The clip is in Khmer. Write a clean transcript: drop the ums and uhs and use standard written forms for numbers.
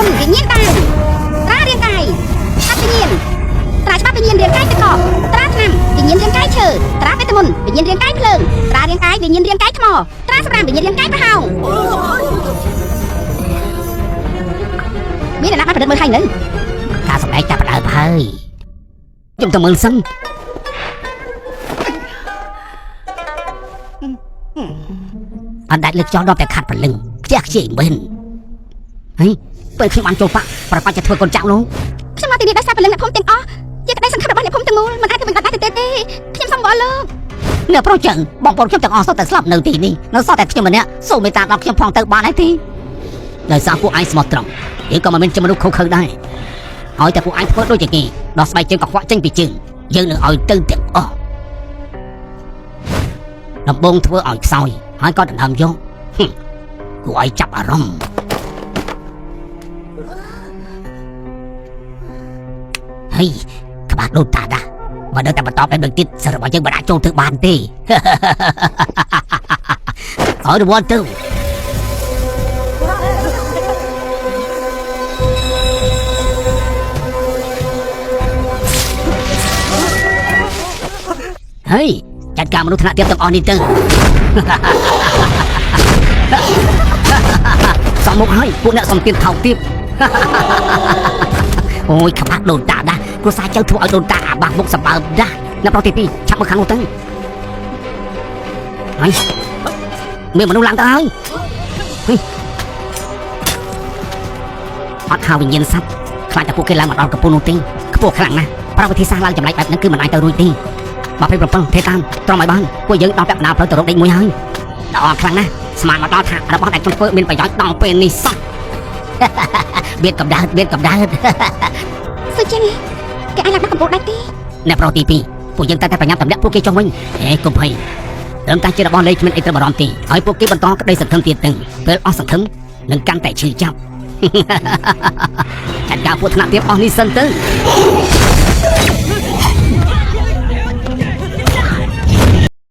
មន្តវិញ្ញាណដាវត្រារាងកាយសត្វវិញ្ញាណត្រាច្បាប់វិញ្ញាណរាងកាយទឹកកកត្រាថ្នាំវិញ្ញាណរាងកាយឈើត្រាវេទមន្តវិញ្ញាណរាងកាយភ្លើងត្រារាងកាយវិញ្ញាណរាងកាយថ្មត្រាសម្រាមវិញ្ញាណរាងកាយប្រហោងមានអ្នកណាបានប្រឌិតមើលហើយនៅ ការសម្ដែងចាប់ផ្ដើមហើយខ្ញុំទៅមើលសិនអណ្ដាច់លើកចោលដល់តែខាត់ព្រលឹងខ្ជះខ្ជាយមែនហីពេលខ្ញុំបានចូលបាក់ប្រកាសจะធ្វើកូនចៅនោះ ខ្ញុំមកទីនេះដោយសារព្រលឹងអ្នកភូមិទាំងអស់ជាក្តីសង្ឃឹមរបស់អ្នកភូមិទាំងមូលមិនអាចទៅវិញអត់ដែរទេខ្ញុំសូមវល់លោក អ្នកប្រុសចឹងបងប្អូនខ្ញុំទាំងអស់សុទ្ធតែស្លាប់នៅទីនេះនៅសល់តែខ្ញុំម្នាក់សូមមេត្តាដល់ខ្ញុំផងទៅបានហើយទីដោយសារពួកឯងស្មោះត្រង់យើងក៏មិនមែនជាមនុស្សខុសខើដែរឲ្យតែពួកឯងធ្វើដូចជាគេដោះស្បែកជើងកខ្វក់ចេញពីជើងយើងនឹងឲ្យទៅទាំងអស់ដំបងធ្វើឲ្យខ្សោយហើយក៏ដណ្ដើមយកហឹមគួរឲ្យចាប់អារម្មណ៍ហើយក្បាលដូនតាដាបើនៅតែបន្តបែបនេះទៀតសរុបឲ្យយើងមិនអាចចូលទៅបានទេ ឲ្យរង្វាន់ទៅ ហើយចាត់ការមនុស្សថ្នាក់ទៀតទាំងអស់នេះទៅ សំមុខហើយពួកអ្នកសំទៀនថោកទៀត អូយក្បាក់ដូនតាដាស់គ្រួសារចៅធ្វើឲ្យដូនតាអាបាស់មុខសម្បើមដាស់អ្នកប្រុសទី2ឆាប់មកខាងនោះទៅហើយមានមនុស្សឡើងទៅហើយហីអត់ហៅវិញ្ញាណសត្វខ្លាចតែពួកគេឡើងមកដល់កំពូលនោះទេខ្ពស់ខ្លាំងណាស់ប្រើវិធីសាស្ត្រឡើងចម្លែកបែបហ្នឹងគឺមិនអាចទៅរួចទេ27ទេតាមត្រង់ឲ្យបានពួកយើងដល់ពាក់កណ្ដាលផ្លូវទៅរកដេកមួយហើយដល់ខ្លាំងណាស់ស្មានមកដល់ថារបស់ដែលខ្ញុំធ្វើមានប្រយោជន៍ដល់ពេលនេះសោះ មានកម្ដៅមានកម្ដៅ សុចេញគេអាចឡើងដល់កំពូលដែរទេ អ្នកប្រុសទី2ពួកយើងតែតែប្រញាប់ទម្លាក់ពួកគេចុះវិញហេកុំភ័យត្រឹមតែជារបស់លេងគ្មានអីត្រូវបារម្ភទេហើយពួកគេបន្តក្តីសង្ឃឹមទៀតទៅពេលអស់សង្ឃឹមនឹងកាន់តែឈឺចាប់ ចាត់ការពួកថ្នាក់ទៀតអស់នេះសិនទៅ